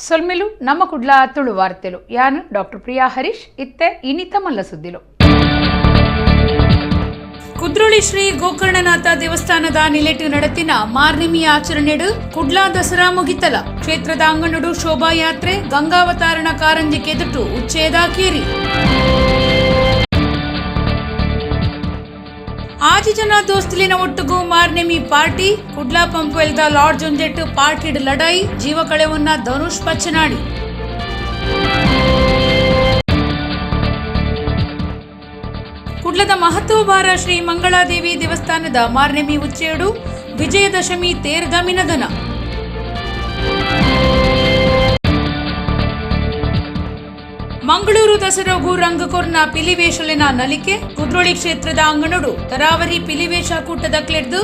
ಸೊಲ್ಮೆಲು ನಮ್ಮ ಕುಡ್ಲ ತುಳು ವಾರ್ತೆಲು. ಯಾನು ಡಾಕ್ಟರ್ ಪ್ರಿಯಾ ಹರೀಶ್ ಇತ್ತೆ ಇನಿತ ಮಲ್ಲ ಸುದ್ದಿಲು. ಕುದ್ರೋಳಿ ಶ್ರೀ ಗೋಕರ್ಣನಾಥ ದೇವಸ್ಥಾನದ ನಿಲೆಟು ನಡತಿನ ಮಾರ್ನಿಮಿಯ ಆಚರಣೆಡು ಕುಡ್ಲಾ ದಸರಾ ಮುಗಿತಲ. ಕ್ಷೇತ್ರದ ಅಂಗಣಡು ಶೋಭಾಯಾತ್ರೆ, ಗಂಗಾವತಾರಣ ಕಾರಂಜಿ ಕೆದುಟು ಉಚ್ಚೇದ ಕೀರಿ. ಆಜಿ ಜನ ದೋಸ್ತಲಿನ ಒಟ್ಟುಗು ಮಾರ್ನೆಮಿ ಪಾರ್ಟಿ. ಕುಡ್ಲಾ ಪಂಪ್ವೆಲ್ದ ಲಾಡ್ಜ್ ಒಂಜೆಟ್ಟು ಪಾರ್ಟಿಡ್ ಲಡಾಯಿ, ಜೀವ ಕಳೆವನ್ನ ಧನುಷ್ ಪಚ್ಚನಾಡಿ. ಕುಡ್ಲದ ಮಹತ್ವಭಾರ ಶ್ರೀ ಮಂಗಳಾದೇವಿ ದೇವಸ್ಥಾನದ ಮಾರ್ನೆಮಿ ಉಚ್ಚೇಡು ವಿಜಯದಶಮಿ ತೇರ್ದ ಮಿನದನ. ಮಂಗಳೂರು ದಸರಾಗು ರಂಗಕೊರ್ನ ಪಿಲಿವೇಶಲಿನ ನಲಿಕೆ. ಕುದ್ರೋಳಿ ಕ್ಷೇತ್ರದ ಅಂಗಣಡು ತರಾವರಿ ಪಿಲಿವೇಶ ಕೂಟದ ಕ್ಲೆಡ್ದು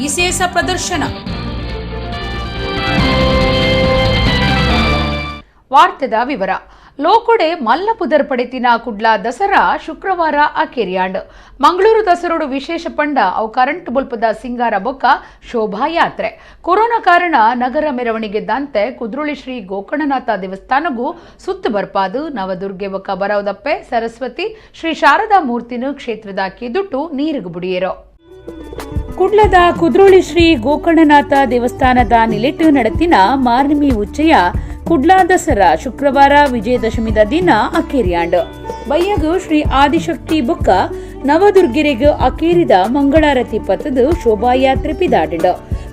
ಇಸೇಸ ಪ್ರದರ್ಶನ. ವಾರ್ತೆದ ವಿವರ. ಲೋಕೊಡೆ ಮಲ್ಲ ಪುದರ್ ಪಡೆತಿನ ಕುಡ್ಲ ದಸರಾ ಶುಕ್ರವಾರ ಅಕೇರಿಯಾಂಡ್. ಮಂಗಳೂರು ದಸರೋಡು ವಿಶೇಷ ಪಂಡ ಅವು ಕರೆಂಟ್ ಬೊಲ್ಪದ ಸಿಂಗಾರ ಬೊಕ್ಕ ಶೋಭಾಯಾತ್ರೆ. ಕೊರೋನಾ ಕಾರಣ ನಗರ ಮೆರವಣಿಗೆ ದಾಂತೆ ಕುದ್ರೋಳಿ ಶ್ರೀ ಗೋಕರ್ಣನಾಥ ದೇವಸ್ಥಾನಗೂ ಸುತ್ತು ಬರ್ಪಾದು ನವದುರ್ಗೆ ಬೊಕ್ಕ ಬರವದಪ್ಪೆ ಸರಸ್ವತಿ ಶ್ರೀ ಶಾರದಾ ಮೂರ್ತಿನು ಕ್ಷೇತ್ರದ ಕೆದುಟು ನೀರುಗು ಬುಡಿಯೇರೋ. ಕುಡ್ಲದ ಕುದ್ರೋಳಿ ಶ್ರೀ ಗೋಕರ್ಣನಾಥ ದೇವಸ್ಥಾನದ ನಿಲೆಟ್ಟು ನಡತಿನ ಮಾರ್ನಿಮಿ ಉಚ್ಚಯ ಕುಡ್ಲಾ ದಸರಾ ಶುಕ್ರವಾರ ವಿಜಯದಶಮಿದ ದಿನ ಅಕೇರಿಯಾಂಡ್. ಬಯ್ಯಗು ಶ್ರೀ ಆದಿಶಕ್ತಿ ಬುಕ್ಕ ನವದುರ್ಗಿರೆಗು ಅಕೇರಿದ ಮಂಗಳಾರತಿ ಪತ್ತದು ಶೋಭಾಯಾತ್ರೆ ಪಿದಾಡಿಂಡು.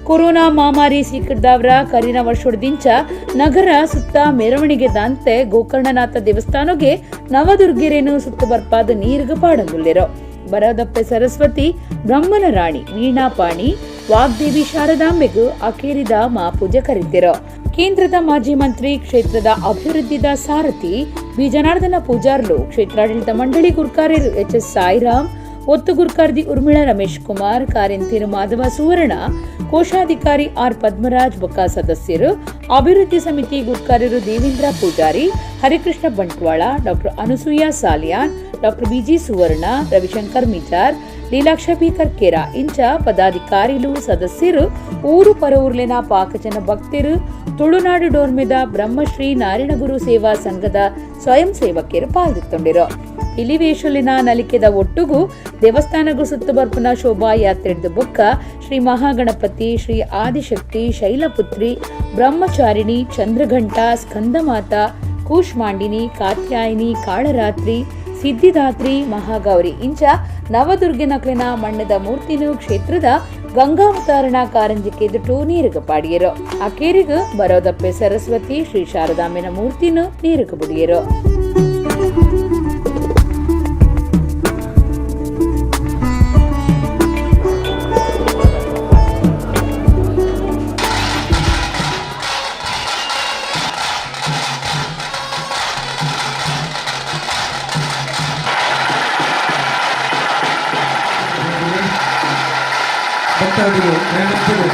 ಕೊರೋನಾ ಮಹಾಮಾರಿ ಸಿಕ್ಕಿದ್ದಾವ್ರ ಕರಿನ ವರ್ಷದಿಂಚ ನಗರ ಸುತ್ತ ಮೆರವಣಿಗೆ ದಾಂತೆ ಗೋಕರ್ಣನಾಥ ದೇವಸ್ಥಾನಗೆ ನವದುರ್ಗಿರೇನು ಸುತ್ತ ಬರ್ಪಾದ ನೀರ್ಗ ಪಾಡಂಗುಲ್ಲಿರೋ. ಬರದಪ್ಪೆ ಸರಸ್ವತಿ, ಬ್ರಹ್ಮನ ರಾಣಿ ವೀಣಾಪಾಣಿ, ವಾಗ್ದೇವಿ ಶಾರದಾಂಬೆಗು ಅಕೇರಿದ ಮಾಪೂಜೆ ಕರಿತಿರೋ. ಕೇಂದ್ರದ ಮಾಜಿ ಮಂತ್ರಿ, ಕ್ಷೇತ್ರದ ಅಭಿವೃದ್ಧಿದ ಸಾರಥಿ ಬಿ ಜನಾರ್ದನ ಪೂಜಾರ್ಲು, ಕ್ಷೇತ್ರಾಡಳಿತ ಮಂಡಳಿ ಗುರ್ಕಾರ್ಯರು ಎಚ್ ಎಸ್ ಸಾಯಿರಾಮ್, ಒತ್ತು ಗುರ್ಕಾರ್ದಿ ಉರ್ಮಿಳಾ ರಮೇಶ್ ಕುಮಾರ್, ಕಾರಿಂತಿರು ಮಾಧವ ಸುವರ್ಣ, ಕೋಶಾಧಿಕಾರಿ ಆರ್ ಪದ್ಮರಾಜ್ ಬೊಕ್ಕ ಸದಸ್ಯರು, ಅಭಿವೃದ್ಧಿ ಸಮಿತಿ ಗುರ್ಕಾರ್ಯರು Devendra Poojary, Harikrishna Bantwal, doctor Anusuya Salian, doctor BG Suvarna, Ravishankar Mijar, Leelaksha B Karkera ಇಂಚ ಪದಾಧಿಕಾರಿಲು, ಸದಸ್ಯರು, ಊರು ಪರಊರ್ಲಿನ ಪಾಕಜನ ಭಕ್ತರು, ತುಳುನಾಡು ಡೋರ್ಮೆದ ಬ್ರಹ್ಮಶ್ರೀ ನಾರಾಯಣಗುರು ಸೇವಾ ಸಂಘದ ಸ್ವಯಂ ಸೇವಕಿಯರು ಪಾಲ್ದಿತ್ತೊಂಡಿರು. ಇಲಿವೇಶಲಿನ ನಲಿಕೆದ ಒಟ್ಟುಗು ದೇವಸ್ಥಾನಗೂ ಸುತ್ತ ಬರ್ಪುನ ಶೋಭಾಯಾತ್ರೆಡ್ದು ಬೊಕ್ಕ ಶ್ರೀ ಮಹಾಗಣಪತಿ, ಶ್ರೀ ಆದಿಶಕ್ತಿ, ಶೈಲಪುತ್ರಿ, ಬ್ರಹ್ಮಚಾರಿಣಿ, ಚಂದ್ರಘಂಟ, ಸ್ಕಂದಮಾತ, ಕೂಷ್ಮಾಂಡಿನಿ, ಕಾತ್ಯಾಯಿನಿ, ಕಾಳರಾತ್ರಿ, ಸಿದ್ಧಿದಾತ್ರಿ, ಮಹಾಗೌರಿ ಇಂಚ ನವದುರ್ಗೆ ನಕ್ಲಿನ ಮಣ್ಣದ ಮೂರ್ತಿನು ಕ್ಷೇತ್ರದ ಗಂಗಾವತಾರಣ ಕಾರಂಜಿಕೆ ಎದುಟು ನೀರುಗ ಪಾಡಿಯರು. ಅಕೇರಿಗು ಬರೋದಪ್ಪೆ ಸರಸ್ವತಿ ಶ್ರೀ ಶಾರದಾಂಬೆನ ಮೂರ್ತಿನು ನೀರುಗ ಬುಡಿಯರು. ಭಕ್ತಾದಿಗಳು ಪ್ರಯಾಣಿಕರು.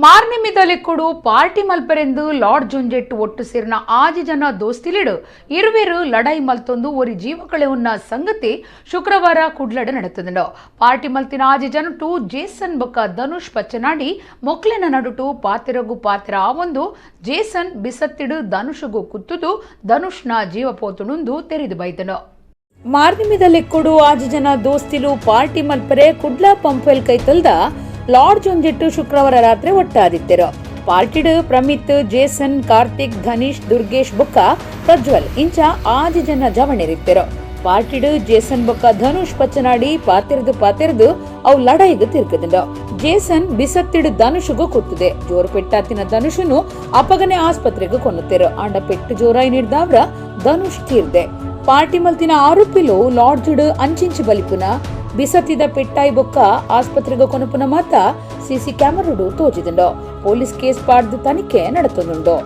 ಮಾರ್ನೆಮಿದಲೆಕ್ಕುಡು ಪಾರ್ಟಿ ಮಲ್ಪರೆಂದು ಲಾರ್ಡ್ ಜೊಂಜೆಟ್ ಒಟ್ಟು ಸೇರಿನ ಆಜಿ ಜನ ದೋಸ್ತಿಲಿಡು ಇರುವೆರು ಲಡಾಯಿ ಮಲ್ತೊಂದು ಒರಿ ಜೀವಕಳೆಯುನ್ನ ಸಂಗತಿ ಶುಕ್ರವಾರ ಕುಡ್ಲಡ್ ನಡತುದುಂಡು. ಪಾರ್ಟಿ ಮಲ್ತಿನ ಆಜಿ ಜನಟು ಜೇಸನ್ ಬೊಕ್ಕ ಧನುಷ್ ಪಚ್ಚನಾಡಿ ಮೊಕ್ಲೆನ ನಡುಟು ಪಾತೆರಗು ಪಾತ್ರ ಆವೊಂದು ಜೇಸನ್ ಬಿಸತ್ತಿಡು ಧನುಷುಗು ಕುತ್ತುದು ಧನುಷ್ನ ಜೀವ ಪೋತುನುಂದು ತೆರಿದು ಬೈದನು. ಮಾರ್ನಿಮಿದಲೆಕ್ಕುಡು ಆಜಿ ಜನ ದೋಸ್ತಿಲು ಪಾರ್ಟಿ ಮಲ್ಪರೆ ಕುಡ್ಲ ಪಂಪ್ವೆಲ್ ಕೈತಲ್ದ ಲಾಡ್ಜ್ ಒಂಜಿಟ್ಟು ಶುಕ್ರವಾರ ರಾತ್ರಿ ಒಟ್ಟಾದಿತ್ತೆರು. ಪಾರ್ಟಿಡ್ ಪ್ರಮಿತ್, ಜೇಸನ್, ಕಾರ್ತಿಕ್, ಧನೀಶ್, ದುರ್ಗೇಶ್ ಬೊಕ್ಕ ಪ್ರಜ್ವಲ್ ಇಂಚ ಆಜಿ ಜನ ಜವಣೆರಿತ್ತೆರು. ಪಾರ್ಟಿಡ್ ಜೇಸನ್ ಬೊಕ್ಕ ಧನುಷ್ ಪಚ್ಚನಾಡಿ ಪಾತೆರ್ದು ಪಾತೆರ್ದು ಅವು ಲಡಾಯಿಗ್ ತಿರ್ಗದಿಂಡು. ಜೇಸನ್ ಬಿಸತ್ತಿಡು ಧನುಷುಗು ಕುತ್ತದೆ. ಜೋರು ಪೆಟ್ಟಾತಿನ ಧನುಷುನು ಅಪಗನೆ ಆಸ್ಪತ್ರೆಗೆ ಕೊನ್ನುತ್ತೆರು. ಆಂಡ ಪೆಟ್ಟು ಜೋರಾಯಿ ನೀಡ್ದಾವ್ರ ಧನುಷ್ ತೀರ್ದೆ. ಪಾರ್ಟಿ ಮಲ್ತಿನ ಆರೋಪಿಲು ಲಾಡ್ಜ್ಡ್ ಅಂಚಿಂಚಿ ಬಲಿಪುನ ಬಿಸತ್ತಿದ ಪೆಟ್ಟಾಯಿ ಬೊಕ್ಕ ಆಸ್ಪತ್ರೆಗೆ ಕೊನಪುನ ಮಾತ ಸಿಸಿ ಕ್ಯಾಮರುಡು ತೋಜಿದುಂಡು. ಪೊಲೀಸ್ ಕೇಸ್ ಪಾಡ್ದು ತನಿಖೆ ನಡತೊಂದುಂಡು.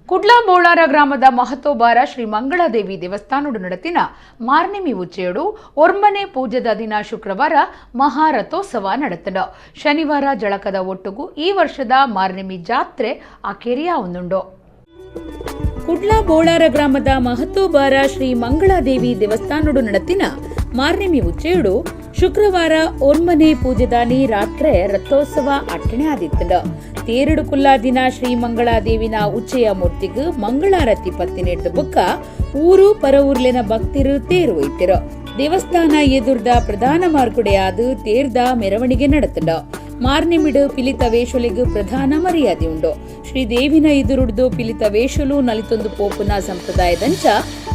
ಕುಡ್ಲಾ ಬೋಳಾರ ಗ್ರಾಮದ ಮಹತೋಬಾರ ಶ್ರೀ ಮಂಗಳಾದೇವಿ ದೇವಸ್ಥಾನಡು ನಡತಿನ ಮಾರ್ನೆಮಿ ಉಚ್ಚೆಯಡು ಒರ್ಮನೆ ಪೂಜೆದ ದಿನ ಶುಕ್ರವಾರ ಮಹಾರಥೋತ್ಸವ ನಡತನು. ಶನಿವಾರ ಜಳಕದ ಒಟ್ಟುಗು ಈ ವರ್ಷದ ಮಾರ್ನೆಮಿ ಜಾತ್ರೆ ಅಕೇರಿಯ ಒಂದುಂಡು. ಕುಡ್ಲಾ ಬೋಳಾರ ಗ್ರಾಮದ ಮಹತೋಬಾರ ಶ್ರೀ ಮಂಗಳಾದೇವಿ ದೇವಸ್ಥಾನಡು ನಡತಿನ ಮಾರ್ನೆಮಿ ಉಚ್ಚೆಯಡು ಶುಕ್ರವಾರ ಒರ್ಮನೆ ಪೂಜೆದಾನಿ ರಾತ್ರೆ ರಥೋತ್ಸವ ಅಟ್ಟಣೆ ಆದಿತ್ತಂಡು. ತೇರುಡು ಕುಲ್ಲಾ ದಿನ ಶ್ರೀ ಮಂಗಳಾದೇವಿನ ಉಚ್ಚೆಯ ಮೂರ್ತಿಗು ಮಂಗಳಾರತಿ ಪತ್ತಿನೆಡ್ದು ಬೊಕ್ಕ ಊರು ಪರ ಊರ್ಲೆನ ಭಕ್ತಿರು ತೇರು ಒಯ್ತಿರು. ದೇವಸ್ಥಾನ ಎದುರ್ದ ಪ್ರಧಾನ ಮಾರ್ಗುಡೆಯಾದ ತೇರ್ದ ಮೆರವಣಿಗೆ ನಡತಂಡು. ಮಾರ್ನೆಮಿಡು ಪಿಲಿತ ವೇಷಲಿಗು ಪ್ರಧಾನ ಮರ್ಯಾದೆ ಉಂಡು. ಶ್ರೀದೇವಿನ ಎದುರುಡ್ದು ಪಿಲಿತ ವೇಷಲು ನಲಿತೊಂದು ಪೋಪುನ ಸಂಪ್ರದಾಯದಂಚ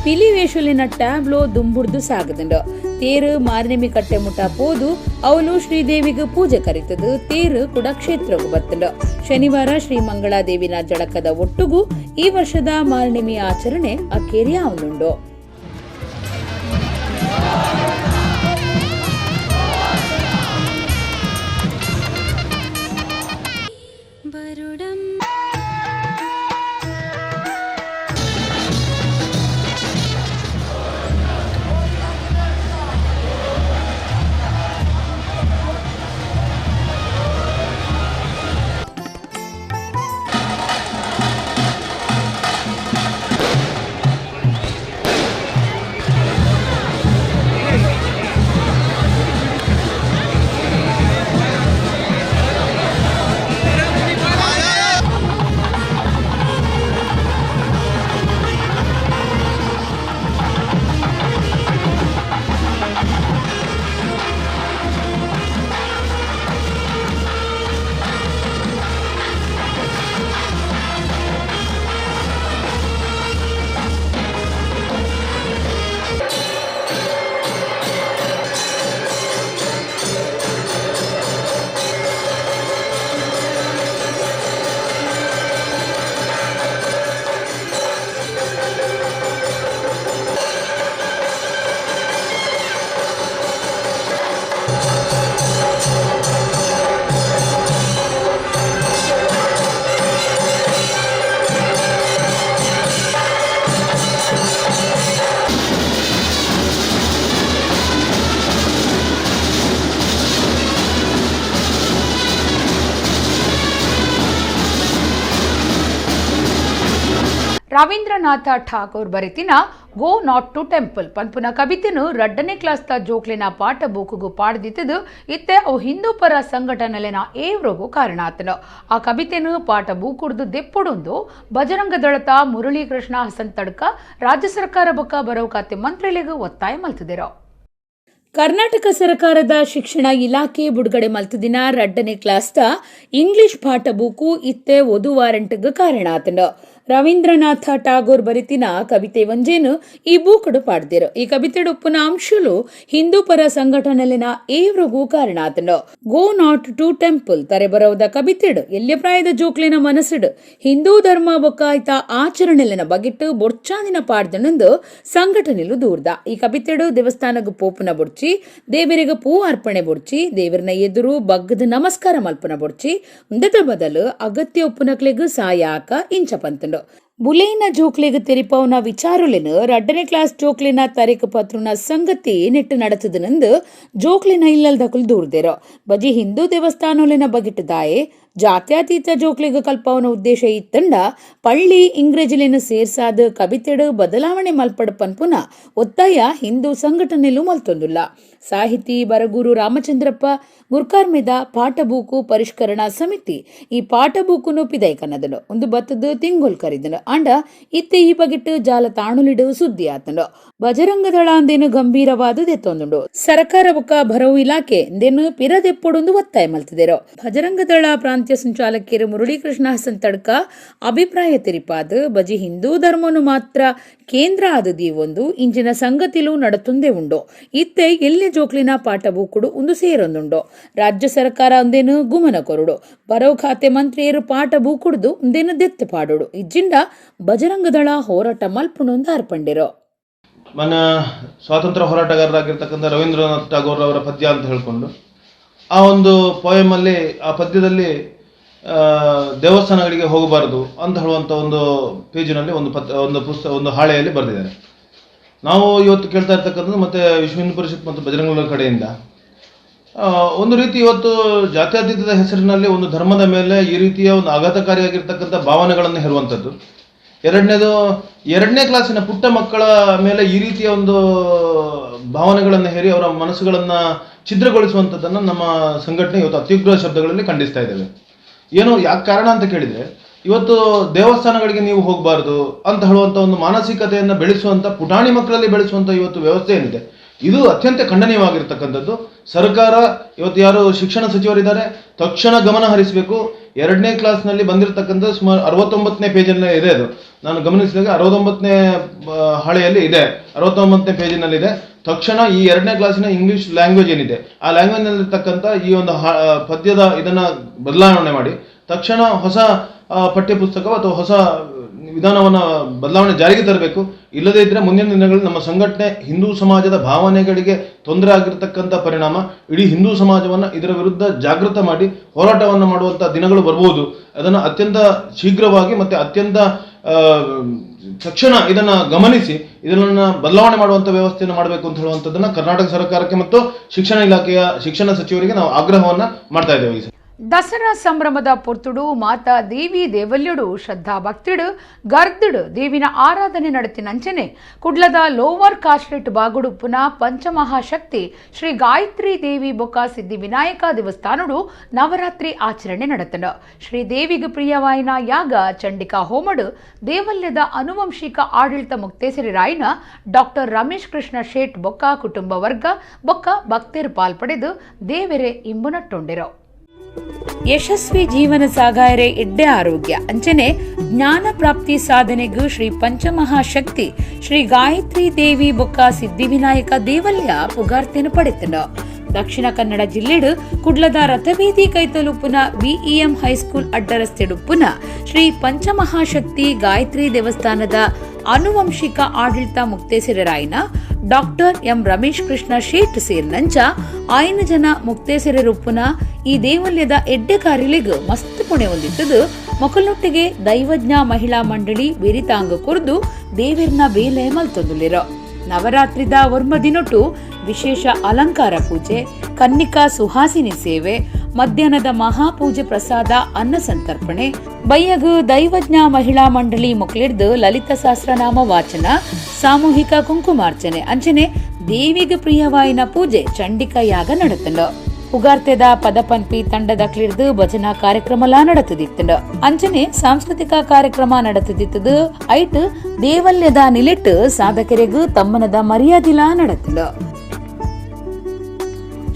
ಪಿಲಿ ವೇಷಲಿನ ಟ್ಯಾಬ್ಲೋ ದುಂಬುಡ್ದು ಸಾಗದುಂಡು. ತೇರು ಮಾರ್ನೆಮಿ ಕಟ್ಟೆ ಮುಟ ಪೋದು ಅವಳು ಶ್ರೀದೇವಿಗೆ ಪೂಜೆ ಕರೀತದು ತೇರು ಕೂಡ ಕ್ಷೇತ್ರಕ್ಕೂ ಬತ್ತಂಡು. ಶನಿವಾರ ಶ್ರೀ ಮಂಗಳಾದೇವಿನ ಜಳಕದ ಒಟ್ಟುಗು ಈ ವರ್ಷದ ಮಾರ್ನೆಮಿ ಆಚರಣೆ ಅಕೇರಿಯ ಅವನುಂಡು. ರವೀಂದ್ರನಾಥ ಠಾಗೂರ್ ಬರೆತಿನ go not to temple ಪನ್ಪುನ ಕವಿತೆನು ರಡ್ಡನೇ ಕ್ಲಾಸ್ದ ಜೋಕ್ಲೆನ ಪಾಠ ಬೂಕುಗು ಪಾಡ್ದಿತ್ತದು ಇತ್ತೆ ಅವು ಹಿಂದೂ ಪರ ಸಂಘಟನೆಲೆನ ಏವ್ರಗು ಕಾರಣ ಆತನು. ಆ ಕವಿತೆನು ಪಾಠ ಬೂಕುಡ್ದು ದೆಪ್ಪುಡುಂದು ಬಜರಂಗ ದಳತ ಮುರಳೀಕೃಷ್ಣ ಹಸನ್ ತಡ್ಕ ರಾಜ್ಯ ಸರ್ಕಾರ ಬೊಕ್ಕ ಬರವು ಖಾತೆ ಮಂತ್ರಿಲಿಗೂ ಒತ್ತಾಯ ಮಲ್ತಿದಿರೋ. ಕರ್ನಾಟಕ ಸರ್ಕಾರದ ಶಿಕ್ಷಣ ಇಲಾಖೆ ಬಿಡುಗಡೆ ಮಲ್ತದಿನ ರಡ್ಡನೇ ಕ್ಲಾಸ್ದ ಇಂಗ್ಲಿಷ್ ಪಾಠ ಬೂಕು ಇತ್ತೆ ಒದು ವಾರಂಟ್ಗ್ ಕಾರಣ ಆತಂಡು. Rabindranath Tagore ಬರಿತಿನ ಕವಿತೆ ಒಂಜೇನು ಈ ಬೂಕುಡು ಪಾಡ್ದಿರು. ಈ ಕವಿತೆಡು ಉಪ್ಪುನ ಅಂಶಲು ಹಿಂದೂ ಪರ ಸಂಘಟನೆಲಿನ ಏವ್ರಗೂ ಕಾರಣ ಆತಂಡು. Go not to temple ತರೆ ಬರವುದ ಕವಿತೆಡು ಎಲ್ಯ ಪ್ರಾಯದ ಜೋಕ್ಲಿನ ಮನಸ್ಸುಡು ಹಿಂದೂ ಧರ್ಮ ಬೊಕ್ಕಾಯ್ತ ಆಚರಣೆಲಿನ ಬಗಿಟ್ಟು ಬೊರ್ಚಾದಿನ ಪಾಡ್ದನಂದು ಸಂಘಟನೆಲು ದೂರ್ದ. ಈ ಕವಿತೆಡು ದೇವಸ್ಥಾನಗ್ ಪೋಪುನ ಬೊಡ್ಚಿ, ದೇವರಿಗೆ ಪೂ ಅರ್ಪಣೆ ಬೊಡ್ಚಿ, ದೇವರನ ಎದುರು ಬಗ್ಗದ ನಮಸ್ಕಾರ ಮಲ್ಪನ ಬೊಡ್ಚಿ, ಉಂದೆತ ಬದಲು ಅಗತ್ಯ ಉಪ್ಪುನಕ್ಲೆಗ್ ಸಾಯಾಕ ಇಂಚ ಪಂತುಂಡು. ಬುಲೇನ ಜೋಕ್ಲೆಗ್ ತೆರಿಪವುನ ವಿಚಾರುಲೆನ್ ರಡ್ಡನೇ ಕ್ಲಾಸ್ ಜೋಕ್ಲೆನ ತರೆಕ್ ಪತ್ರುನ ಸಂಗತಿ ನೆಟ್ಟು ನಡತದನೆಂದು ಜೋಕ್ಲೆನ ಇಲ್ಲಲ್ದಕುಲು ದೂರ್ದೆರು. ಬಜಿ ಹಿಂದೂ ದೇವಸ್ಥಾನೊಲೆನ ಬಗಿಟ್ಟು ದಾಯೆ ಜಾತ್ಯತೀತ ಜೋಕ್ಲೆಗ್ ಕಲ್ಪವನ ಉದ್ದೇಶ ಇತ್ತಂಡ ಪಳ್ಳಿ ಇಂಗ್ರೇಜಿಲೆನ್ ಸೇರ್ಸಾದ ಕವಿತೆಡು ಬದಲಾವಣೆ ಮಲ್ಪಡ್ ಪನ್ಪುನ ಒತ್ತಾಯ ಹಿಂದೂ ಸಂಘಟನೆಲು ಮಲ್ತೊಂದುಲ್ಲ. ಸಾಹಿತಿ ಬರಗೂರು ರಾಮಚಂದ್ರಪ್ಪ ಗುರ್ಕಾರ್ಮೆದ ಪಾಠಬೂಕು ಪರಿಷ್ಕರಣಾ ಸಮಿತಿ ಈ ಪಾಠಬೂಕುನು ಪಿದೈ ಕನ್ನದನು ಒಂದು ಬತ್ತದ ತಿಂಗೊಲ್ ಕರಿದನು. ಆಂಡ ಇತ್ತೆ ಈ ಬಗೆಟ್ ಜಾಲತಾಣುಲಿಡು ಸುದ್ದಿ ಆತಂಡು. ಬಜರಂಗದಳ ಅಂದೇನು ಗಂಭೀರವಾದ ದೆತ್ತೊಂದುಂಡು. ಸರ್ಕಾರ ಬೊಕ್ಕ ಬರವು ಇಲಾಖೆ ಇಂದೇನು ಪಿರದೆಪ್ಪೊಡೊಂದು ಒತ್ತಾಯ ಮಲ್ತಿದೆರು. ಬಜರಂಗದಳ ಪ್ರಾಂತ್ಯ ಸಂಚಾಲಕಿಯರು ಮುರಳೀಕೃಷ್ಣ ಹಸನ್ ತಡ್ಕ ಅಭಿಪ್ರಾಯ ತೆರಿಪಾದ ಬಜಿ ಹಿಂದೂ ಧರ್ಮನು ಮಾತ್ರ ಕೇಂದ್ರ ಆದದಿ ಒಂದು ಇಂಚಿನ ಸಂಗತಿಲು ನಡತುಂದೆ ಉಂಡು. ಇತ್ತೆ ಎಲ್ಲಿ ಜೋಕ್ಲಿನ ಪಾಠ ಬೂಕುಡು ಒಂದು ಸೇರೊಂದುಂಡು. ರಾಜ್ಯ ಸರ್ಕಾರ ಒಂದೇನು ಗುಮನ ಕೊರಡು. ಬರವು ಖಾತೆ ಮಂತ್ರಿಯರು ಪಾಠ ಬೂಕುಡ್ದು ಒಂದೇನು ದೆತ್ತು ಪಾಡೋಡು. ಇಜ್ಜಿಂಡ ಬಜರಂಗದಳ ಹೋರಾಟ ಮಲ್ಪುಣೊಂದು ಅರ್ಪಂಡಿರು. ಮನ ಸ್ವಾತಂತ್ರ್ಯ ಹೋರಾಟಗಾರರಾಗಿರ್ತಕ್ಕಂಥ ರವೀಂದ್ರನಾಥ್ ಟಾಗೋರ್ ಅವರ ಪದ್ಯ ಅಂತ ಹೇಳಿಕೊಂಡು ಆ ಒಂದು ಪೋಯಮಲ್ಲಿ, ಆ ಪದ್ಯದಲ್ಲಿ ದೇವಸ್ಥಾನಗಳಿಗೆ ಹೋಗಬಾರದು ಅಂತ ಹೇಳುವಂಥ ಒಂದು ಪೇಜಿನಲ್ಲಿ ಒಂದು ಪದ್ ಒಂದು ಪುಸ್ತಕ ಒಂದು ಹಾಳೆಯಲ್ಲಿ ಬರೆದಿದ್ದಾರೆ. ನಾವು ಇವತ್ತು ಕೇಳ್ತಾ ಇರ್ತಕ್ಕಂಥದ್ದು ಮತ್ತು ವಿಶ್ವ ಹಿಂದೂ ಪರಿಷತ್ ಮತ್ತು ಬಜರಂಗದಳ ಕಡೆಯಿಂದ ಒಂದು ರೀತಿ ಇವತ್ತು ಜಾತ್ಯತೀತದ ಹೆಸರಿನಲ್ಲಿ ಒಂದು ಧರ್ಮದ ಮೇಲೆ ಈ ರೀತಿಯ ಒಂದು ಆಘಾತಕಾರಿಯಾಗಿರ್ತಕ್ಕಂಥ ಭಾವನೆಗಳನ್ನು ಹೇರುವಂಥದ್ದು. ಎರಡನೇದು, ಎರಡನೇ ಕ್ಲಾಸಿನ ಪುಟ್ಟ ಮಕ್ಕಳ ಮೇಲೆ ಈ ರೀತಿಯ ಒಂದು ಭಾವನೆಗಳನ್ನು ಹೇರಿ ಅವರ ಮನಸ್ಸುಗಳನ್ನು ಛಿದ್ರಗೊಳಿಸುವಂಥದ್ದನ್ನು ನಮ್ಮ ಸಂಘಟನೆ ಇವತ್ತು ಅತ್ಯುಗ್ರ ಶಬ್ದಗಳಲ್ಲಿ ಖಂಡಿಸ್ತಾ ಇದ್ದೇವೆ. ಏನು ಯಾಕೆ ಕಾರಣ ಅಂತ ಕೇಳಿದರೆ, ಇವತ್ತು ದೇವಸ್ಥಾನಗಳಿಗೆ ನೀವು ಹೋಗಬಾರ್ದು ಅಂತ ಹೇಳುವಂಥ ಒಂದು ಮಾನಸಿಕತೆಯನ್ನು ಬೆಳೆಸುವಂಥ, ಪುಟಾಣಿ ಮಕ್ಕಳಲ್ಲಿ ಬೆಳೆಸುವಂಥ ಇವತ್ತು ವ್ಯವಸ್ಥೆ ಏನಿದೆ, ಇದು ಅತ್ಯಂತ ಖಂಡನೀಯವಾಗಿರ್ತಕ್ಕಂಥದ್ದು. ಸರ್ಕಾರ ಇವತ್ತು ಯಾರು ಶಿಕ್ಷಣ ಸಚಿವರಿದ್ದಾರೆ, ತಕ್ಷಣ ಗಮನ ಹರಿಸಬೇಕು. ಎರಡನೇ ಕ್ಲಾಸ್ನಲ್ಲಿ ಬಂದಿರತಕ್ಕಂಥ ಸುಮಾರು 69ನೇ ಪೇಜಲ್ಲೇ ಇದೆ ಅದು. ನಾನು ಗಮನಿಸಿದಾಗ 69ನೇ ಹಾಳೆಯಲ್ಲಿ ಇದೆ, 69ನೇ ಪೇಜಿನಲ್ಲಿದೆ. ತಕ್ಷಣ ಈ ಎರಡನೇ ಕ್ಲಾಸಿನ ಇಂಗ್ಲೀಷ್ ಲ್ಯಾಂಗ್ವೇಜ್ ಏನಿದೆ, ಆ ಲ್ಯಾಂಗ್ವೇಜ್ನಲ್ಲಿರ್ತಕ್ಕಂಥ ಈ ಒಂದು ಪದ್ಯದ ಇದನ್ನು ಬದಲಾವಣೆ ಮಾಡಿ ತಕ್ಷಣ ಹೊಸ ಪಠ್ಯಪುಸ್ತಕ ಅಥವಾ ಹೊಸ ವಿಧಾನವನ್ನು ಬದಲಾವಣೆ ಜಾರಿಗೆ ತರಬೇಕು. ಇಲ್ಲದೇ ಇದ್ದರೆ ಮುಂದಿನ ದಿನಗಳಲ್ಲಿ ನಮ್ಮ ಸಂಘಟನೆ ಹಿಂದೂ ಸಮಾಜದ ಭಾವನೆಗಳಿಗೆ ತೊಂದರೆ ಆಗಿರ್ತಕ್ಕಂಥ ಪರಿಣಾಮ ಇಡೀ ಹಿಂದೂ ಸಮಾಜವನ್ನು ಇದರ ವಿರುದ್ಧ ಜಾಗೃತ ಮಾಡಿ ಹೋರಾಟವನ್ನು ಮಾಡುವಂಥ ದಿನಗಳು ಬರ್ಬೋದು. ಅದನ್ನು ಅತ್ಯಂತ ಶೀಘ್ರವಾಗಿ ಮತ್ತು ಅತ್ಯಂತ ತಕ್ಷಣ ಇದನ್ನು ಗಮನಿಸಿ ಇದನ್ನು ಬದಲಾವಣೆ ಮಾಡುವಂಥ ವ್ಯವಸ್ಥೆಯನ್ನು ಮಾಡಬೇಕು ಅಂತ ಹೇಳುವಂಥದ್ದನ್ನು ಕರ್ನಾಟಕ ಸರ್ಕಾರಕ್ಕೆ ಮತ್ತು ಶಿಕ್ಷಣ ಇಲಾಖೆಯ ಶಿಕ್ಷಣ ಸಚಿವರಿಗೆ ನಾವು ಆಗ್ರಹವನ್ನು ಮಾಡ್ತಾ ಇದ್ದೇವೆ. ಈ ದಸರಾ ಸಂಭ್ರಮದ ಪೊರ್ತುಡು ಮಾತಾ ದೇವಿ ದೇವಲ್ಯುಡು ಶ್ರದ್ಧಾ ಭಕ್ತಿಡು ಗರ್ದುಡು ದೇವಿನ ಆರಾಧನೆ ನಡೆತಿನಂಚನೆ ಕುಡ್ಲದ ಲೋವರ್ ಕಾಸ್ಟ್ರೇಟ್ ಬಾಗುಡುಪ್ಪುನ ಪಂಚಮಹಾಶಕ್ತಿ ಶ್ರೀ ಗಾಯತ್ರಿ ದೇವಿ ಬೊಕ್ಕ ಸಿದ್ಧಿ ವಿನಾಯಕ ದೇವಸ್ಥಾನಡು ನವರಾತ್ರಿ ಆಚರಣೆ ನಡೆತನು. ಶ್ರೀ ದೇವಿಗೆ ಪ್ರಿಯವಾಯಿನ ಯಾಗ ಚಂಡಿಕಾ ಹೋಮಡು ದೇವಲ್ಯದ ಅನುವಂಶಿಕ ಆಡಳಿತ ಮುಕ್ತೇಸರಿ ರಾಯನ ಡಾಕ್ಟರ್ ರಮೇಶ್ ಕೃಷ್ಣ ಶೇಟ್ ಬೊಕ್ಕ ಕುಟುಂಬ ವರ್ಗ ಬೊಕ್ಕ ಭಕ್ತರು ಪಾಲ್ಪಡೆದು ದೇವೆರೆ ಇಂಬುನಟ್ಟೊಂಡಿರೋ. ಯಶಸ್ವಿ ಜೀವನ ಸಾಗಾಯರೆ ಎಡ್ಡೆ ಆರೋಗ್ಯ ಅಂಚನೆ ಜ್ಞಾನ ಪ್ರಾಪ್ತಿ ಸಾಧನೆಗೂ ಶ್ರೀ ಪಂಚಮಹಾಶಕ್ತಿ ಶ್ರೀ ಗಾಯತ್ರಿ ದೇವಿ ಬೊಕ್ಕ ಸಿದ್ಧಿವಿನಾಯಕ ದೇವಲ್ಯ ಪುಗಾರ್ತೆನು ಪಡೆತನು. ದಕ್ಷಿಣ ಕನ್ನಡ ಜಿಲ್ಲೆಡು ಕುಡ್ಲದ ರಥಬೀದಿ ಕೈತಲುಪ್ಪುನ BEM high school ಅಡ್ಡರಸ್ತೆಡುಪ್ಪುನ Shri ಪಂಚಮಹಾಶಕ್ತಿ Gayatri ದೇವಸ್ಥಾನದ ಅನುವಂಶಿಕ ಆಡಳಿತ ಮುಕ್ತೇಸರರಾಯನ ಡಾಕ್ಟರ್ ಎಂ ರಮೇಶ್ ಕೃಷ್ಣ ಶೇಟ್ ಸೇರಿನಂಚ ಆಯ್ನ ಜನ ಮುಕ್ತೇಸರರುಪ್ಪುನ ಈ ದೇವಲ್ಯದ ಎಡ್ಡೆ ಕಾರಿಲಿಗ್ ಮಸ್ತ್ ಪುಣೆ ಹೊಂದಿತ್ತದು. ಮೊಕಲ್ನೊಟ್ಟಿಗೆ ದೈವಜ್ಞ ಮಹಿಳಾ ಮಂಡಳಿ ಬೆರಿತಾಂಗ ಕೊರ್ದು ದೇವಿರ್ನ ಬೇಲೆ ಮಲ್ತೊಂದುಲಿರೋ. ನವರಾತ್ರಿದ ಒರ್ಮ ದಿನೊಟು ವಿಶೇಷ ಅಲಂಕಾರ ಪೂಜೆ, ಕನ್ನಿಕಾ ಸುಹಾಸಿನಿ ಸೇವೆ, ಮಧ್ಯಾಹ್ನದ ಮಹಾಪೂಜೆ ಪ್ರಸಾದ ಅನ್ನ ಸಂತರ್ಪಣೆ, ಬಯ್ಯಗು ದೈವಜ್ಞ ಮಹಿಳಾ ಮಂಡಳಿ ಮೊಕ್ಲಿಡ್ದು ಲಲಿತ ಸಹಸ್ರನಾಮ ವಾಚನ, ಸಾಮೂಹಿಕ ಕುಂಕುಮಾರ್ಚನೆ ಅಂಚನೆ ದೇವಿಗೆ ಪ್ರಿಯವಾಯಿನ ಪೂಜೆ ಚಂಡಿಕಾ ಯಾಗ ನಡತಂಡು. ಪುಗಾರ್ತೆದ ಪದಪನ್ಪಿ ತಂಡದ ಕ್ಲಿರ್ದು ಭಜನಾ ಕಾರ್ಯಕ್ರಮಲಾ ನಡತದಿತ್ತಂಡು. ಅಂಚನೆ ಸಾಂಸ್ಕೃತಿಕ ಕಾರ್ಯಕ್ರಮ ನಡತದಿತ್ತದು. ಐಟ್ ದೇವಲ್ಯದ ನಿಲೆಟ್ಟು ಸಾಧಕರಿಗೂ ತಮ್ಮನದ ಮರ್ಯಾದಿಲಾ ನಡತಂಡು.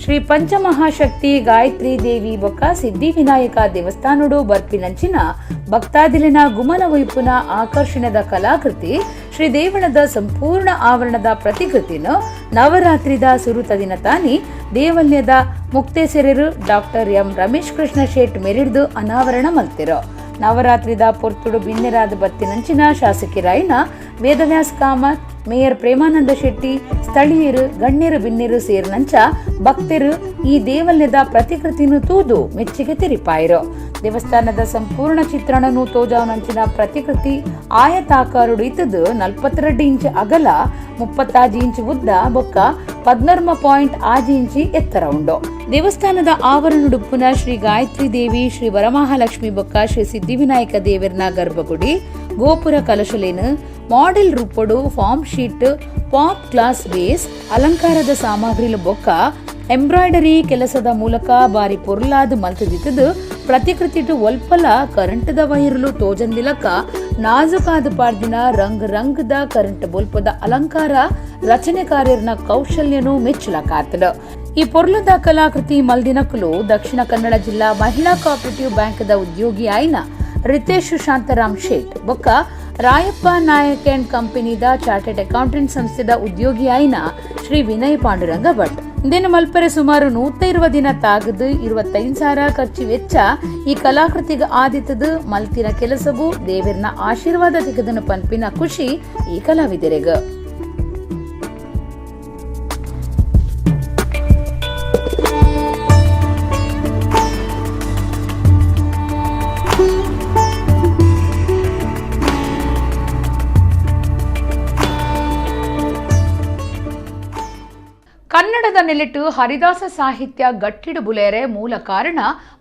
ಶ್ರೀ ಪಂಚಮಹಾಶಕ್ತಿ ಗಾಯತ್ರಿ ದೇವಿ ಬೊಕ್ಕ ಸಿದ್ಧಿವಿನಾಯಕ ದೇವಸ್ಥಾನಡು ಬರ್ಪಿನಂಚಿನ ಭಕ್ತಾದಿಲಿನ ಗುಮನ ವೈಪುನ ಆಕರ್ಷಣದ ಕಲಾಕೃತಿ ಶ್ರೀ ದೇವಳದ ಸಂಪೂರ್ಣ ಆವರಣದ ಪ್ರತಿಕೃತಿನ ನವರಾತ್ರಿದ ಸುರುತ ದಿನ ತಾನಿ ದೇವಲ್ಯದ ಮುಕ್ತೇಸೆರರು ಡಾಕ್ಟರ್ ಎಂ ರಮೇಶ್ ಕೃಷ್ಣ ಶೇಟ್ ಮೆರಿಡ್ದು ಅನಾವರಣ ಮಲ್ತಿರೋ. ನವರಾತ್ರಿದ ಪೊರ್ತುಡು ಬಿನ್ನೆರಾದ ಬತ್ತಿನಂಚಿನ ಶಾಸಕಿರಾಯಿನ ವೇದವ್ಯಾಸ್ ಕಾಮತ್, ಮೇಯರ್ ಪ್ರೇಮಾನಂದ ಶೆಟ್ಟಿ, ಸ್ಥಳೀಯರು, ಗಣ್ಯರು ಬಿನ್ನೆರು ಸೇರಿನಂಚ ಭಕ್ತರು ಈ ದೇವಲ್ಯದ ಪ್ರತಿಕೃತಿನು ತೂದು ಮೆಚ್ಚುಗೆ ತೆರಿಪಾಯಿರು. ದೇವಸ್ಥಾನದ ಸಂಪೂರ್ಣ ಚಿತ್ರಣನು ತೋಜಾವನಂಚಿನ ಪ್ರತಿಕೃತಿ ಆಯತಾಕಾರುಡು ಇತ್ತದು 42 ಇಂಚ್ ಅಗಲ, 36 ಇಂಚ್ ಉದ್ದ ಬೊಕ್ಕ 14.6 ಇಂಚಿ ಎತ್ತರ ಉಂಡು. ದೇವಸ್ಥಾನದ ಆವರಣುಡುಪ್ಪುನ ಶ್ರೀ ಗಾಯತ್ರಿ ದೇವಿ, ಶ್ರೀ ವರಮಹಾಲಕ್ಷ್ಮಿ ಬೊಕ್ಕ ಶ್ರೀ ಸಿದ್ಧಿವಿನಾಯಕ ದೇವರ್ನ ಗರ್ಭಗುಡಿ, ಗೋಪುರ ಕಲಶಲೇನು ಮಾಡೆಲ್ ರೂಪಡು form sheet, pop glass base, ಅಲಂಕಾರದ ಸಾಮಗ್ರಿಲು ಬೊಕ್ಕ ಎಂಬ್ರಾಯ್ಡರಿ ಕೆಲಸದ ಮೂಲಕ ಬಾರಿ ಪೊರ್ಲಾದ ಮಲ್ತದಿತ್ತದು ಪ್ರತಿಕೃತಿಟು ಒಲ್ಪಲ ಕರೆಂಟದ ವೈರ್ಲು ತೋಜಂದಿಲಕ ನಾಜುಕಾದ ಪಾರ್ದಿನ ರಂಗ್ ರಂಗದ ಕರೆಂಟ್ ಬೊಲ್ಪದ ಅಲಂಕಾರ ರಚನೆಕಾರ್ಯರ್ನ ಕೌಶಲ್ಯನು ಮೆಚ್ಚಲಕಾತಲು. ಈ ಪೊರ್ಲದ ಕಲಾಕೃತಿ ಮಲ್ದಿನಕುಲು ದಕ್ಷಿಣ ಕನ್ನಡ ಜಿಲ್ಲಾ ಮಹಿಳಾ ಕೋಆಪರೇಟಿವ್ ಬ್ಯಾಂಕ್ದ ಉದ್ಯೋಗಿ ಆಯ್ನ ರಿತೇಶ್ ಶಾಂತಾರಾಮ್ ಶೇಟ್ ಬೊಕ್ಕ ರಾಯಪ್ಪ ನಾಯಕ್ ಅಂಡ್ ಕಂಪನಿದ ಚಾರ್ಟೆಡ್ ಅಕೌಂಟೆಂಟ್ ಸಂಸ್ಥೆದ ಉದ್ಯೋಗಿ ಆಯ್ನ ಶ್ರೀ ವಿನಯ್ ಪಾಂಡುರಂಗ ಭಟ್. ಇಂದೇನು ಮಲ್ಪರೆ ಸುಮಾರು 120 ದಿನ ತಾಗದು 25,000 ಖರ್ಚು ವೆಚ್ಚ ಈ ಕಲಾಕೃತಿಗೆ ಆದಿತ್ತದು. ಮಲ್ತಿನ ಕೆಲಸಗೂ ದೇವರ್ನ ಆಶೀರ್ವಾದ ತಿಗದನು ಪನ್ಪಿನ ಖುಷಿ ಈ ಕಲಾವಿದರಿಗ. ಕನ್ನಡದ ನೆಲೆಟ್ಟು ಹರಿದಾಸ ಸಾಹಿತ್ಯ ಗಟ್ಟಿಡು ಬುಲೆಯರೆ ಮೂಲ ಕಾರಣ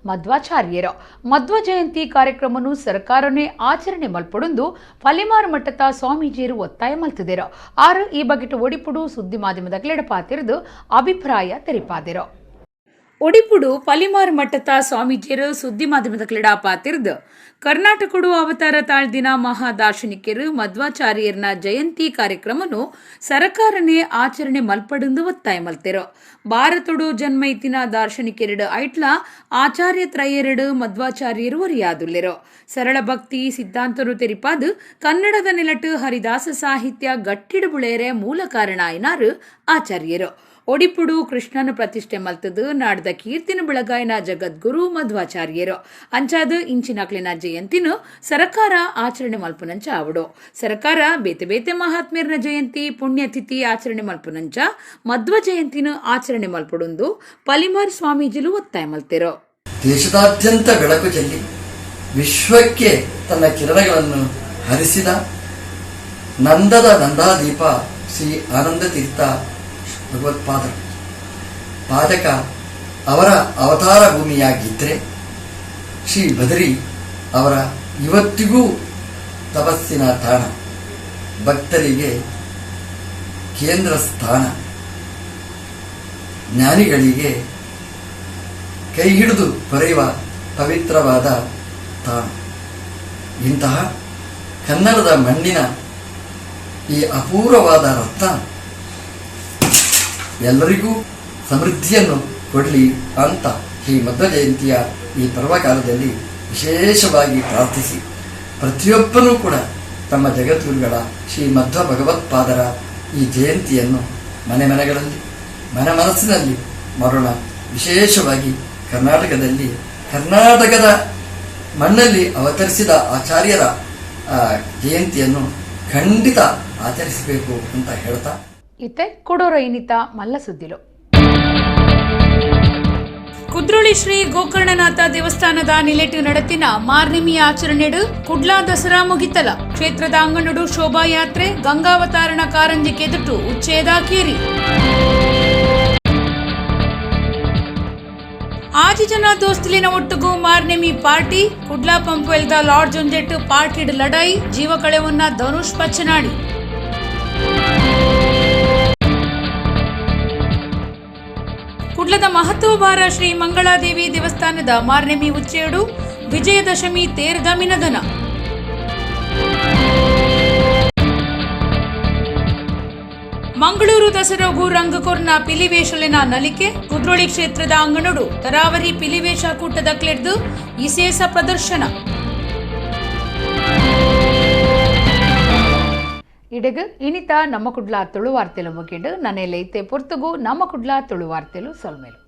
ಮಧ್ವಾಚಾರ್ಯರು. ಮಧ್ವ ಜಯಂತಿ ಕಾರ್ಯಕ್ರಮನು ಸರ್ಕಾರನೇ ಆಚರಣೆ ಮಲ್ಪಡುಂದು ಫಲಿಮಾರು ಮಟ್ಟದ ಸ್ವಾಮೀಜಿಯರು ಒತ್ತಾಯ ಮಲ್ತಿದರು. ಆರು ಈ ಬಗೆಟು ಒಡಿಪುಡು ಸುದ್ದಿ ಮಾಧ್ಯಮದ ಕ್ಲೆಡಪಾತಿರದು ಅಭಿಪ್ರಾಯ ತೆರಿಪಾದಿರು. ಒಡಿಪುಡು ಪಲಿಮಾರು ಮಟ್ಟದ ಸ್ವಾಮೀಜಿಯರು ಸುದ್ದಿ ಮಾಧ್ಯಮದ ಕ್ಲೆಡಾಪಾತಿರ್ದು ಕರ್ನಾಟಕಡು ಅವತಾರ ತಾಳ್ದಿನ ಮಹಾದಾರ್ಶನಿಕರು ಮಧ್ವಾಚಾರ್ಯರ್ನ ಜಯಂತಿ ಕಾರ್ಯಕ್ರಮನು ಸರಕಾರನೇ ಆಚರಣೆ ಮಲ್ಪಡುಂದು ಒತ್ತಾಯ ಮಲ್ತಿರು. ಭಾರತಡು ಜನ್ಮೈತಿನ ದಾರ್ಶನಿಕರೆಡು ಐಟ್ಲ ಆಚಾರ್ಯ ತ್ರಯರೆಡು ಮಧ್ವಾಚಾರ್ಯರು ಒರಿಯಾದುಲ್ಲೆರು. ಸರಳ ಭಕ್ತಿ ಸಿದ್ಧಾಂತರು ತೆರಿಪಾದು ಕನ್ನಡದ ನೆಲಟು ಹರಿದಾಸ ಸಾಹಿತ್ಯ ಗಟ್ಟಿಡು ಬುಳೆಯರೆ ಮೂಲ ಕಾರಣ ಐನಾರು ಆಚಾರ್ಯರು. ಒಡಿಪುಡು ಕೃಷ್ಣನ ಪ್ರತಿಷ್ಠೆ ಮಲ್ತದು ನಾಡ್ದ ಕೀರ್ತಿನ ಬೆಳಗಾಯಿನ ಜಗದ್ಗುರು ಮಧ್ವಾಚಾರ್ಯರು. ಅಂಚಾದ ಇಂಚಿನಕ್ಲಿನ ಜಯಂತಿನು ಸರಕಾರ ಆಚರಣೆ ಮಲ್ಪುನಂಚ ಆವಡು. ಸರಕಾರ ಬೇತೆ ಬೇತೆ ಮಹಾತ್ಮ್ಯರ್ನ ಜಯಂತಿ ಪುಣ್ಯತಿಥಿ ಆಚರಣೆ ಮಲ್ಪುನಂಚ ಮಧ್ವ ಜಯಂತಿನ ಆಚರಣೆ ಮಲ್ಪಡುಂದು ಪಲಿಮಾರ್ ಸ್ವಾಮೀಜಿಲು ಒತ್ತಾಯ ಮಲ್ತಿರು. ದೇಶದಾದ್ಯಂತ ಬೆಳಕು ಚೆಲ್ಲಿ ವಿಶ್ವಕ್ಕೆ ತನ್ನ ಕಿರಣಗಳನ್ನು ಹರಿಸಿದ ನಂದದ ನಂದಾದೀಪ ಶ್ರೀ ಆನಂದ ತೀರ್ಥ ಭಗವತ್ಪಾದರು ಪಾದಕ ಅವರ ಅವತಾರ ಭೂಮಿಯಾಗಿದ್ದರೆ ಶ್ರೀ ಬದರಿ ಅವರ ಇವತ್ತಿಗೂ ತಪಸ್ಸಿನ ತಾಣ, ಭಕ್ತರಿಗೆ ಕೇಂದ್ರ ಸ್ಥಾನ, ಜ್ಞಾನಿಗಳಿಗೆ ಕೈ ಹಿಡಿದು ಬರೆಯುವ ಪವಿತ್ರವಾದ ತಾಣ. ಇಂತಹ ಕನ್ನಡದ ಮಣ್ಣಿನ ಈ ಅಪೂರ್ವವಾದ ರತ್ನ ಎಲ್ಲರಿಗೂ ಸಮೃದ್ಧಿಯನ್ನು ಕೊಡಲಿ ಅಂತ ಈ ಮಧ್ವ ಜಯಂತಿಯ ಈ ಪರ್ವಕಾಲದಲ್ಲಿ ವಿಶೇಷವಾಗಿ ಪ್ರಾರ್ಥಿಸಿ ಪ್ರತಿಯೊಬ್ಬನೂ ಕೂಡ ತಮ್ಮ ಜಗದ್ಗುರುಗಳ ಶ್ರೀ ಮಧ್ವ ಭಗವತ್ಪಾದರ ಈ ಜಯಂತಿಯನ್ನು ಮನೆ ಮನೆಗಳಲ್ಲಿ ಮನ ಮನಸ್ಸಿನಲ್ಲಿ ಮಾಡೋಣ. ವಿಶೇಷವಾಗಿ ಕರ್ನಾಟಕದಲ್ಲಿ ಕರ್ನಾಟಕದ ಮಣ್ಣಲ್ಲಿ ಅವತರಿಸಿದ ಆಚಾರ್ಯರ ಜಯಂತಿಯನ್ನು ಖಂಡಿತ ಆಚರಿಸಬೇಕು ಅಂತ ಹೇಳ್ತಾ ಇತ್ತೆ ಕೊಡೋರ ಇನಿತ ಮಲ್ಲ ಸುದ್ದಿಲು. ಕುದ್ರೋಳಿ ಶ್ರೀ ಗೋಕರ್ಣನಾಥ ದೇವಸ್ಥಾನದ ನಿಲೆಟು ನಡತಿನ ಮಾರ್ನಿಮಿಯ ಆಚರಣೆಡು ಕುಡ್ಲಾ ದಸರಾ ಮುಗಿತಲ. ಕ್ಷೇತ್ರದ ಅಂಗನಡು ಶೋಭಾಯಾತ್ರೆ ಗಂಗಾವತಾರಣ ಕಾರಂಜಿ ಕೆದುಟು ಉಚ್ಚೇದ ಕೀರಿ. ಆಜಿ ಜನ ದೋಸ್ತಲಿನ ಒಟ್ಟುಗು ಮಾರ್ನೆಮಿ ಪಾರ್ಟಿ. ಕುಡ್ಲಾ ಪಂಪ್ವೆಲ್ದ ಲಾಡ್ಜ್ ಒಂಜೆಟ್ಟು ಪಾರ್ಟಿಡ್ ಲಡಾಯಿ ಜೀವ ಕಳೆವನ್ನ ಧನುಷ್ ಪಚ್ಚನಾಡಿ. ಕುಡ್ಲದ ಮಹತ್ವಭಾರ ಶ್ರೀ ಮಂಗಳಾದೇವಿ ದೇವಸ್ಥಾನದ ಮಾರ್ನೆಮಿ ಉಚ್ಚೇಡು ವಿಜಯದಶಮಿ ತೇರ್ದ ಮಿನದನ. ಮಂಗಳೂರು ದಸರಾಗು ರಂಗಕೊರ್ನ ಪಿಲಿವೇಶಲಿನ ನಲಿಕೆ. ಕುದ್ರೋಳಿ ಕ್ಷೇತ್ರದ ಅಂಗನಡು ತರಾವರಿ ಪಿಲಿವೇಶ ಕೂಟದ ಕ್ಲೆಡ್ದು ಇಸೇಸ ಪ್ರದರ್ಶನ. ಇಡೆಗ್ ಇನಿತ ನಮ್ಮ ಕುಡ್ಲ ತುಳು ವಾರ್ತೆಲು ಮುಗಿಂಡು. ನನೆಲೆ ಇತ್ತೆ ಪೊರ್ತುಗು ನಮ್ಮ ಕುಡ್ಲ ತುಳು ವಾರ್ತೆಲು. ಸೊಲ್ಮೆಲು.